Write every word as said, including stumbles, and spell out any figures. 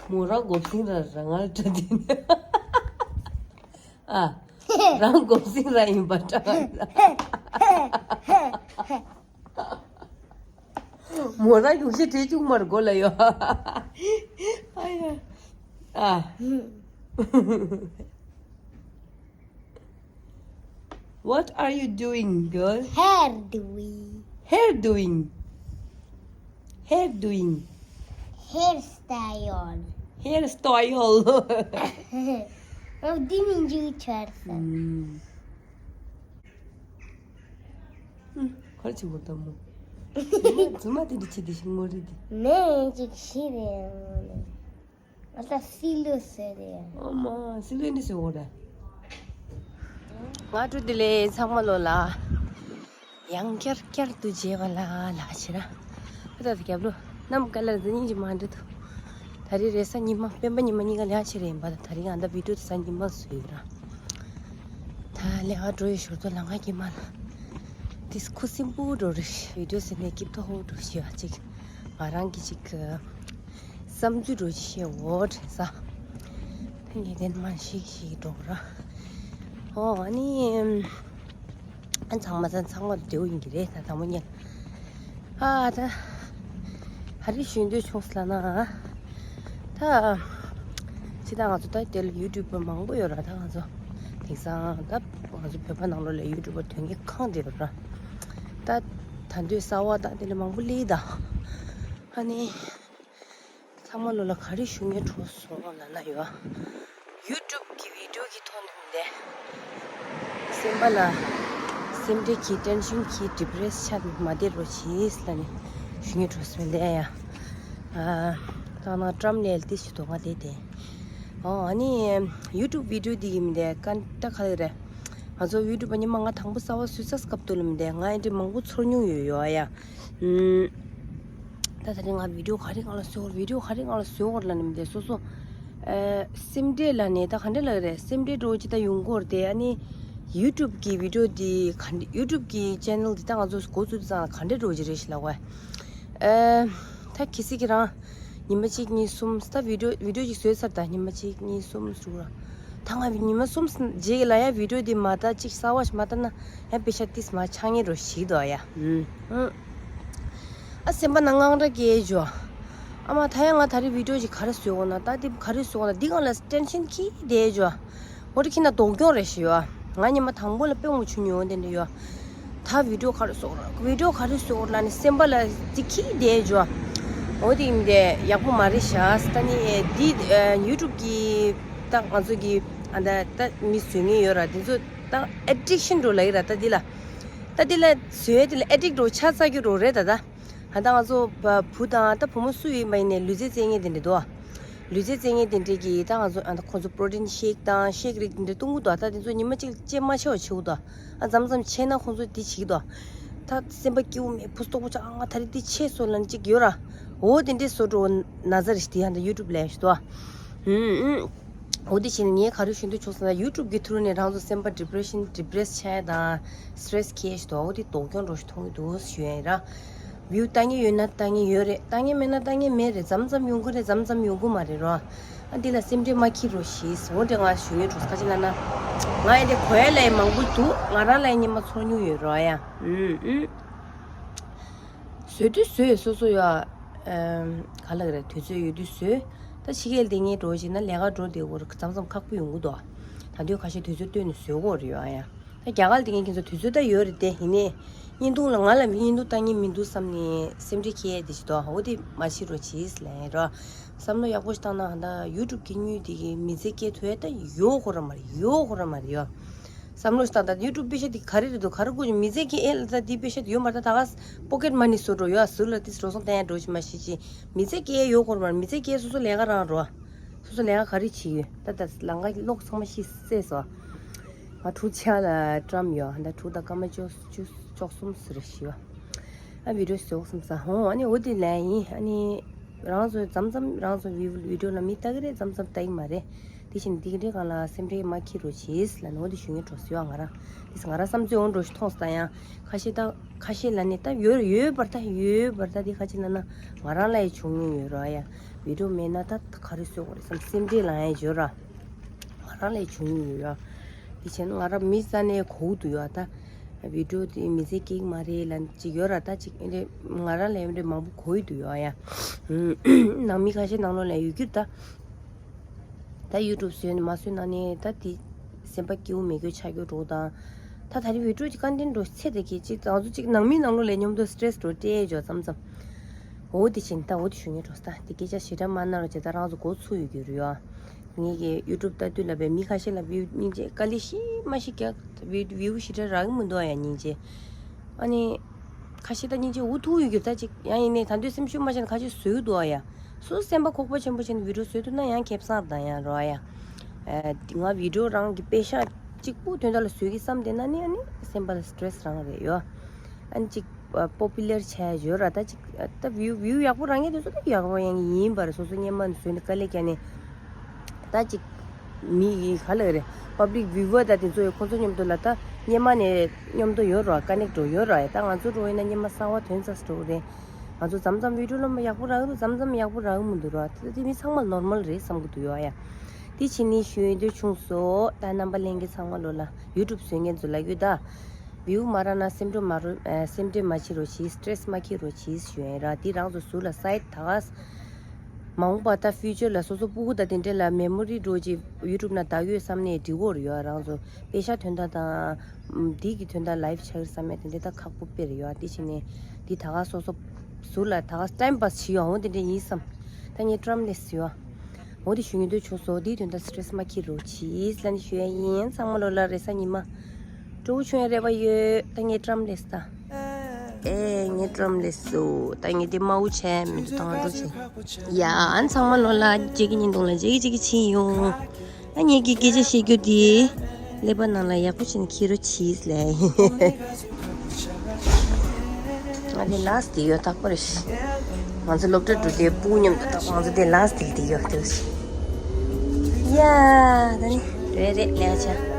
མོ་རང་འགོག་སྲིན་ར་རང་ང་སྤྲད་དེ་ནི། ཨ། རང་འགོག་སྲིན་ར་ཡིན་པ་འདྲ། མོ་རང་རྒྱུག་ཤི་བྲིས་བཅུག་མར་གོ་ལ་ཡོ། ཨ་ཡ། ཨ། What are you doing, girl? Hair doing. Hair doing. Hair doing. Hairstyle. Hairstyle. Oh, didn't you try some? ཁར་ཆུ་བོ་ཏམ་མོ། ཛུ་མ་དེ་འདྲི་ཆི་དེ་ཤི་མོ་རི་དེ། ནས་ཅིག་ཤི་རེད། ཨ་ད་སི་ལུ་ཟེར་རེད། ཨོ་མ་སི་ལུ་འདི་ཟེར་འོ་ར། ང་ཀྲུ་དི་ལེ་ཚང་མ་ལོ་ལ། ཡང་བསྐྱར་བསྐྱར་དུ་མཇལ་བ་ལ་ལ་ཕྱིར། ཨ་ད་རྒྱབ་ལོ། ནམ་ག་ལ་འཛིན་སྙིང་རྗེ་མ་འདྲི་ཐུ། ད་རེས་རེས་གཟའ་ཉི་མ་སྤེན་པ་ཉི་མ་གཉིས་ཀ་ལས་ཕྱིར་ཡིན་པ་ད་ད་རེས་ང་ད་བི་ཌིའོ་དེ་གཟའ་ཉི་མ་བཟོས་ཡོད་ར། ད་ལས་ཀ་འགྲོ་ཡི་ཞོར་དུ་ལམ་ཁ་དཀྱིལ་མ་ལ། དེ་ཁུ་སིམ་པོ་འགྲོ་རེད་བི་ཌིའོ་ཟེར་ནས་སྐྱིད་ཐོག་ཧོ་འགྲོ་ཞེས་པ་ཅིག་ང་རང་གི་ཅིག་བསམ་ཚུལ་འགྲོ་ཅི་ཤེས་འོ་དྲན་ས། ད་ངས་དེ་མ་ཤིག་ཤིག་འགྲོ་ར། ཨོ་ཨ་ནི། ཨ་ཚང་མ་ཚང་ཚང་མ་བདེའུ་ཡིན་གྱི་རེད་ད་དང་པོ་ཉལ། ཨ་ད། ཧ་རི་ཞུ་འདོད་བྱུང་སླ་ན། ད། ཅི་ད་ང་ཚོ་ད་དེ་ལ་ཡུ་ཊུབ་པར་མང་པོ་ཡོད་ར་ད་ང་ཚོ། དེང་སང་ད་ང་ཚོ་བོད་པ་ནང་ལོགས་ལ་ཡུ་ཊུབ་པར་དོན་གྱི་ཁང་དེ་ར། ད། ད་འདོད་གསར་བ་ད་དེ་ལ་མང་པོ་སླེབས་ད། ཨ་ནི། ཚང་མ་ལོ་ལ་ག་རེ་ཞུ་ངེས་འཕྲོ་སོང་ལ་ན་ཡོད། ཡུ་ཊུབ་ཀྱི་བི་ཌིའོ་གི་ཐོག་ནས་མི་འདས། སེམས་པ་ལ་སེམས་ཁྲལ་གྱིས་ཊེན་ཤན་གྱིས་ཌི་པི་རེ་སི་ཆགས་མ་བསྡད་རོགས་གྱིས་ལ་ནི་ཞུ་ངེས་འཕྲོ་སོང་ལས་ཡ། ད་ན་ཀྲམ་ལས་ལྟི་ཞུ་དོ་ང་དེ་དེ། ཨོ་ཨ་ནི་ཡུ་ཊུབ་བི་ཌིའོ་འདི་གི་མི་འདས་ཀན་ཏ་ག་རེ་རེད། ང་ཚོ་ཡུ་ཊུབ་པ་ཉི་མ་ང་དང་པོ་གསར་བ་བཟོས་ཚར་སྐབས་དུ་ལ་མི་འདས་ང་ཨེ་འདྲི་མང་པོ་ཚོར་མྱོང་ཡོད་ཡོད་ཨ་ཡ། ད་ད་རེས་ང་བི་ཌིའོ་ག་རེ་སྒང་ལ་བཟོས་བར་བི་ཌིའོ་ག་རེ་སྒང་ལ་བཟོས་བར་ལ་ནི་མི་དེ་སོ་སོ། སེམས་ཁྲལ་ལ་ནི་ད་ག་འདྲ་ལ་རེད་སེམས་ཁྲལ་འགྲོ་ཅི་ད་ཡོང་གོ་རེད་དེ་ཨ་ནི། ཡུ་ཊུབ་གི་བི་ཌིའོ་འདི་ག་འདྲ་ཡུ་ཊུབ་གི་ཅེ་ནལ་འདི་ད་ང་ཚོ་འགོ་བཙུགས་ཙང་ག་འདྲ་འགྲོ་ཅི་རེད་ཞེས་ལབ་བ། ད་གི་སི་གི་རང་ཉི་མ་གཅིག་གཉིས་གསུམ་ད་བི་ཌིའོ་བི་ཌིའོ་ཅིག་བཟོས་ཚར་ད་ཉི་མ་གཅིག་གཉིས་གསུམ་ཞུ་ར། ད་ང་ཉི་མ་གསུམ་རྗེས་ལ་ཡ་བི་ཌིའོ་འདི་མ་ད་གཅིག་གསར་བ་ཞིག་མ་ད་ན་ཡ་པེ་ཤ་ཏིས་མ་ཆགས་ངེས་འགྲོ་ཞིག་འདུག་ཡ། ཨུམ། ཨ་སེམས་པ་ན་དངངས་སྐྲག་སྐྱེས་ཇོ། ཨ་མ་ད་ཡ་ང་ད་རེས་བི་ཌིའོ་ཞིག་ག་རེ་བཟོས་འོ་ན་ད་འདི་ག་རེ་བཟོས་འོ་ན་འདི་གང་ལ་ཊེན་ཤན་ཁྱི་དེ་ཇོ། འོ་རེ་ཁྱི་ན་སྡུག་གྱོང་རེ་ཞུ་ཡོ། ང་ཉི་མ་དང་པོ་ལ་དཔེ་མོ་ཆུ་ཉོ་འོ་དེ་འདྲ་ཡོ། ད་བི་ཌིའོ་ག་རེ་བཟོས་འོ་ར་བི་ཌིའོ་ག་རེ་བཟོས་འོ་ར་ལ་ནི་སེམས་པ་ལ་འདི་ཁྱི་དེ་ཇོ། འོ་དེ་ཡིན་དེ་ཡག་པོ་མ་རེད་ཤག་ད་ནི་འདི་ཡུ་ཊུབ་གི་ད་ང་ཚོ་གི་ཨ་ད་ད་མི་བཟོས་ངེས་ཡོད་ར་དེ་ཚོ་ད་ཨེ་ཌིག་ཤན་འགྲོ་ལ་ཡི་ར་ད་འདི་ལ། ད་འདི་ལ་བཟོས་དེ་ལ་ཨེ་ཌིག་འགྲོ་ཆ་ཚ་རྒྱུ་འགྲོ་རེད་ད་ད། ད་ང་ཚོ་བ་བུ་དང་ད་བུ་མོ་སུ་ཡིན་པ་ཡིན་ནའི་ལུས་རྩལ་རྩེད་མཁན་དེ་འདྲ་འདུག་ལུས་རྩལ་རྩེད་མཁན་དེ་འདྲས་ཀྱིས་ད་ང་ཚོ་ཨ་ད་ཁོང་ཚོ་པྲོ་ཊིན་ཤེག་དང་ཤེག་རིགས་དེ་འདྲ་བཏུང་གི་འདུག་ད་དེ་ཚོ་ཉི་མ་གཅིག་ཅེ་མ་ཆེ་བ་བྱེད་གི་འདུག་ཨ་མཚམས་མཚམས་ཆེ་ན་ཁོང་ཚོ་དེ་བྱེད་ཀྱི་འདུག་ད་སེམས་པ་སྐྱིད་པོ་མེད་ཕུ་སྟོག་པོ་ཆགས་ང་ད་རེས་དེ་ཆེ་སོང་ལབ་ཅིག་ཡོད་ར། འོ་དེ་འདྲས་བཟོ་འགྲོ་ན་ཚ་རེད་དེ་ཡང་ད་ཡུ་ཊུབ་ལས་ཞུ་དོ། ཨུམ་ཨུམ། འོ་དེ་བྱས་ནས་ངས་ག་རེ་ཞུ་འདོད་བྱུང་ཟེར་ན་ཡུ་ཊུབ་ཀྱི་ཐུ་རུ་ནས་རང་ཚོ་སེམས་པ་ཌི་པི་རེ་ཤན་ཌི་པི་རེ་སི་ཆགས་ཡ་དང་སི་ཊི་རེ་སི་སྐྱེ་ཞིག་འདུག་འོ་དེ་སྡུག་གྱོང་འགྲོ་ཞིག་མཐོང་གི་འདུག་ཞུ་ཡ་ཡིན་ར། བིའུ་ལྟ་ངེས་ཡོད་ན་ལྟ་ངེས་ཡོད་རེད་ལྟ་ངེས་མེད་ན་ལྟ་ངེས་མེད་རེད་མཚམས་མཚམས་ཡོང་གི་རེད་མཚམས་མཚམས་ཡོང་གི་མ་རེད་རོ། ཨ་འདི་ལ་སེམས་ཁྲལ་མ་འཁྱེར་རོགས་ཞེས་འོ་དེ་ང་ཞུ་ཡོད་འགྲོ་ཁ་ཅིག་ལ་ན། ང་ཡི་དེ་གོ་ཡ་ལ་ཡི་མང་པོ་འདུག་ང་རང་ལ་ཡི་ཉི་མ་ཚོར་མྱོང་ཡོད་རོ་ཡ། ཨུམ་ཨུམ། བཟོས་དུས་བཟོས་སོ་སོ་ཡ། ཨམ། ག་ལ་ག་རེ་དུས་ཚོད་ཡོད་དུས་བཟོས། ད་ཕྱི་རྒྱལ་དེ་ངས་འགྲོ་བྱས་ན་ལས་ཀ་འགྲོ་དེ་བོར་མཚམས་མཚམས་ཁག་པོ་ཡོང་གི་འདུག་ད་དུས་ཁ་ཤས་དུས་ཚོད་བཏོན་ནས་བཟོས་གོ་རེ་ཡོད་ཨ་ཡ། ད་རྒྱ་གར་དེ་ངས་ཁྱེད་ཚོ་དུས་ཚོད་ད་ཡོད་རེད་དེ་ཡིན་ནའི། བརྙན་ཐུང་ལ་ང་ལ་བརྙན་ཐུང་ལྟ་ངེས་མི་འདུག་བསམ་ནས་སེམས་ཁྲལ་འཁྱེར་ཡས་དེ་ཞིག་འདུག་འོ་དེ་མ་བྱེད་རོགས་བྱེད་ལན་རོ། བསམ་བློ་ཡག་པོ་ཞིག་བཏང་ན་ད་ཡུ་ཊུབ་ཀྱི་དངུལ་དེ་གི་མི་ཚེ་སྐྱེལ་ཐུབ་ཡས་ད་ཡོད་ཁོ་ར་མ་རེད་ཡོད་ཁོ་ར་མ་རེད་ཡོད། བསམ་བློ་ཞིག་བཏང་ད་ཡུ་ཊུབ་པེ་ཤ་དེ་ག་རེ་རེད་འདུག་ག་རེ་དགོས་ཀྱི་མི་ཚེ་སྐྱེལ་ཨེ་ལ་ད་དེ་པེ་ཤ་དེ་ཡོད་མ་རེད་ད་ད་ག་པོ་ཀེཊ་མ་ནི་བཟོ་འགྲོ་ཡོད་ཟུར་ལ་དེ་རོགས་སོང་བསྟན་ཡ་འགྲོ་ཞིག་མ་ཤེས་ཅི་མི་ཚེ་སྐྱེལ་ཡོད་དགོས་མ་རེད་མི་ཚེ་སྐྱེལ་སོ་སོ་ལས་ཀ་རང་རོ། སོ་སོ་ལས་ཀ་ག་རེ་བྱེད་ཡོད་ད་ད་ལང་ཀ་གློག་ཚང་མ་ཤི་བསད་སོ། ང་དྲུག་ཆ་ལ་བཀྲམ་ཡོད་ད་དྲུག་དང་སྐར་མ་བཅུ་བཅུ་བཅུ་གསུམ་ཟེར་ཞི་བ། ཨ་བི་ཌིའོ་བཟོ་བསམ་ས་ཧོ་ཨ་ནི་འོ་དེ་ལན་ཡིན་ཨ་ནི། རང་ཚོ་མཚམས་མཚམས་རང་ཚོ་བི་བི་ཌིའོ་ལ་མི་ལྟ་གི་རེད། མཚམས་མཚམས་ལྟ་གི་མ་རེད། དེ་བཞིན་དེ་གི་འདྲའི་སྒང་ལ་སེམས་ཁྲལ་མ་འཁྱེར་རོགས་བྱེད་ལབ་ནས་འོ་དེ་ཞུ་ངེས་འགྲོ་སྲིད་ཡོད་ང་རང་། དེ་ང་རང་བསམ་ཚུལ་འོང་འགྲོ་ཞིག་མཐོང་སྟངས་ཡང་ཁ་ཤས་ད་ཁ་ཤས་ལ་ནི་ད་ཡོད་ཡོད་པར་ད་ཡོད་པར་ད་དེ་ཁ་ཅིག་ལ་ན་ང་རང་ལ་ཡི་བྱུང་མྱོང་ཡོད་ར་ཡ། བི་ཌིའོ་མེད་ན་ད་ག་རེ་བཟོས་དགོས་རེད་བསམ་སེམས་ཁྲལ་ལངས་ཡ་ཡོད་ར། ང་རང་ལ་ཡི་བྱུང་མྱོང་ཡོད་ར། དེ་བྱས་ན་ང་རང་མི་རྩ་ནས་གོ་གི་འདུག་ཡ་ད། བི་ཌིའོ་དེ་མི་ཚེ་སྐྱིད་མ་རེད་ལ་ཅིག་ཡོད་ར་ད་ཅིག་ཨེ་འདྲ་ང་རང་ལ་ཡོད་འདྲ་མང་པོ་གོ་ཡི་འདུག་ཡ་ཡ། ནང་མི་ཁ་ཤས་ནང་ལོགས་ལ་ཡོད་རྒྱུ་ད། ད་ཡུ་ཊུབ་བཟོས་ནས་མ་བཟོས་ན་ནི་ད་དེ་སེམས་པ་སྐྱིད་པོ་མེད་རྒྱུ་ཆགས་རྒྱུ་འགྲོ་དང་། ད་ད་རེས་བི་ཌིའོ་གི་ཀོན་ཊེན་འགྲོ་ཚེ་དེ་གི་ཅིག་ང་ཚོ་ཅིག་ནང་མི་ནང་ལོགས་ལ་མཉམ་དུ་སི་ཊེ་རེ་སི་འགྲོ་སྤྲད་འཇོག་མཚམས་མཚམས། འོ་དེ་བཞིན་ད་འོ་དེ་ཞུ་ངེས་འགྲོ་ས་ད་དེ་སྐད་ཆ་ཞེ་དྲག་མ་གནང་རོགས་བྱས་ད་རང་ཚོ་མགོ་ཚུགས་ཡོད་རྒྱུ་རེད་ཡ། ངེད་ཀྱི་ཡུ་ཊུབ་ལྟ་དུས་ལ་བའི་མི་ཁ་ཤས་ལ་བིའུ་སྙིང་རྗེ་དཀའ་ལས་ཤི་མ་ཤི་རྒྱག་བིའུ་བིའུ་ཞེ་དྲག་རག་གི་མི་འདུག་ཡ་སྙིང་རྗེ། ཨ་ནི། ཁ་ཤས་ད་སྙིང་རྗེ་འུ་ཐུག་ཡོད་རྒྱུ་ད་ཅིག་ཡང་ཡིན་ནའི་ད་དུང་སེམས་ཤུགས་མ་ཆག་ན་ཁ་ཤས་བཟོས་འདུག་ཨ་ཡ། སོ་སོ་སེམས་པ་ཁོག་པ་ཆེན་པོ་བྱས་ནས་བི་ཌིའོ་བཟོས་ཐུབ་ན་ཡང་ཁེ་བཟང་དང་ཡང་རོ་ཨ་ཡ། ཨ་ང་བི་ཌིའོ་རང་གི་པེ་ཤག་གཅིག་པུ་དོན་དག་ལ་བཟོས་ཀྱི་བསམ་བསྡད་ན་ནི་ཨ་ནི་སེམས་པ་ལ་སི་ཊེ་རེ་སི་རང་རེད་ཡོ། ཨ་ནི་ཅིག་པོ་པུ་ལར་བྱས་ཡོད་ར་ད་ཅིག་ད་བིའུ་བིའུ་ཡག་པོ་རག་མཁན་དེ་ཚོ་ད་ཡག་པོ་ཡང་ཡིན་པ་རེད། སོ་སོ་སྔོན་མ་ནས་བཟོས་ནས་དཀའ་ལས་བརྒྱབ་ནས་ད་ཅིག་མི་ཡི་ག་ལ་རེད། པབ་ལིག་བིའུ་ཝར་ད་དེ་ཚོ་ཡི་ཁོ་ཚོ་མཉམ་དུ་ལ་ད་སྔོན་མ་ནས་མཉམ་དུ་ཡོད་རོགས་ཀ་ནེག་འགྲོ་ཡོད་རོགས་ཡ། ད་ང་ཚོ་འགྲོ་ཡིན་ན་སྔོན་མ་གསར་བ་ཐོན་ཚར་འགྲོ་རེད། ང་ཚོ་མཚམས་མཚམས་བི་ཌིའོ་ལ་མ་ཡག་པོ་རག་རུ་མཚམས་མཚམས་ཡག་པོ་རག་མི་འདུག་རོགས་ད་དེ་མི་ཚང་མ་ནོར་མལ་རེད་བསམ་གི་འདུག་ཡོད་ཡ། དེ་ཕྱི་ནས་ཞུ་ཡོད་འདོད་བྱུང་སོ། ད་རྣམ་པ་ལྷན་རྒྱས་ཚང་མ་ལོ་ལ་ཡུ་ཊུབ་བཟོ་མཁན་ཚོ་ལ་ཡོད་ད། བིའུ་མ་རག་ན་སེམས་ཁྲལ་མ་རོ་ཨ་སེམས་ཁྲལ་མ་བྱེད་རོགས་གྱིས། སི་ཊེ་རེ་སི་མ་འཁྱེར་རོགས་གྱིས་ཞུ་ཡིན་ར། འདི་རང་ཚོ་ཟུར་ལ་སའིཌ་ད་ག་མ་འོངས་པ་ད་ཕིའུ་ཅར་ལ་སོ་སོ་སྤུ་གུ་དང་དེ་འདྲ་ལ་མེ་མོ་རི་འགྲོ་ཅིག་ཡུ་ཊུབ་ན་ད་ཡོད་བསམ་ནས་འགྲིག་གོ་རེད་ཡོད། རང་ཚོ་པེ་ཤག་ཐོན་ད་དང་འདི་གི་ཐོན་ད་ལའིབ་ཆགས་ཡོད་བསམ་ཡ་དེ་འདྲ་ད་ཁག་པོ་དཔེ་རེད་ཡོད། འདི་བྱས་ནས་འདི་ད་ག་སོ་སོ་ཟུར་ལ་ད་ག་ཊའིམ་པཱ་སི་བྱེད་ཡོད་འོང་དེ་འདྲ་ཡིན་བསམ། ད་ངས་བཀྲམ་ལས་ཟེར་ཡོད། འོ་དེ་ཞུ་ཡིན་འདོད་བྱུང་སོ། དེའི་དོན་དག་སི་ཊེ་རེ་སི་མ་འཁྱེར་རོགས་གྱིས་ལབ་ནས་ཞུ་ཡ་ཡིན། ཚང་མ་ལོ་ལ་རེས་གཟའ་ཉི་མ་སྤྲོ་བོ་བྱུང་ཡ་རེ་བ་ཡོད། ད་ངས་བཀྲམ་ལས་ད། ཨེ་ངས་བཀྲམ་ལས་སོ། ད་ངས་དེ་མ་འུ་ཆེ་མི་འདུག་དང་འགྲོ་ཆེ། ཡ་ཨ་ཚང་མ་ལོ་ལ་རྗེས་ཀྱི་ཉིན་དུང་ལ་རྗེས་ཀྱི་རྗེས་ཀྱི་ཕྱིན་ཡོང་། ཨ་ངེད་ཀྱི་སྐད་ཆ་བཤད་རྒྱུ་དེ་ཀླད་པ་ནང་ལ་ཡག་པོ་བྱས་ནས་འཁྱེར་རོགས་གྱིས་ལབ། ང་དེ་ལ་སི་དེ་ཡོད་ཐག་པ་རེད། ང་ཚོ་སློབ་གྲྭ་འགྲོ་དེ་སྤུ་མཉམ་དུ་ཐག་པ་ང་ཚོ་དེ་ལ་སི་དེ་དེ་ཡོད་དེ། ཡ་ད་ནི་རེད་རེད་ལས་ཆ།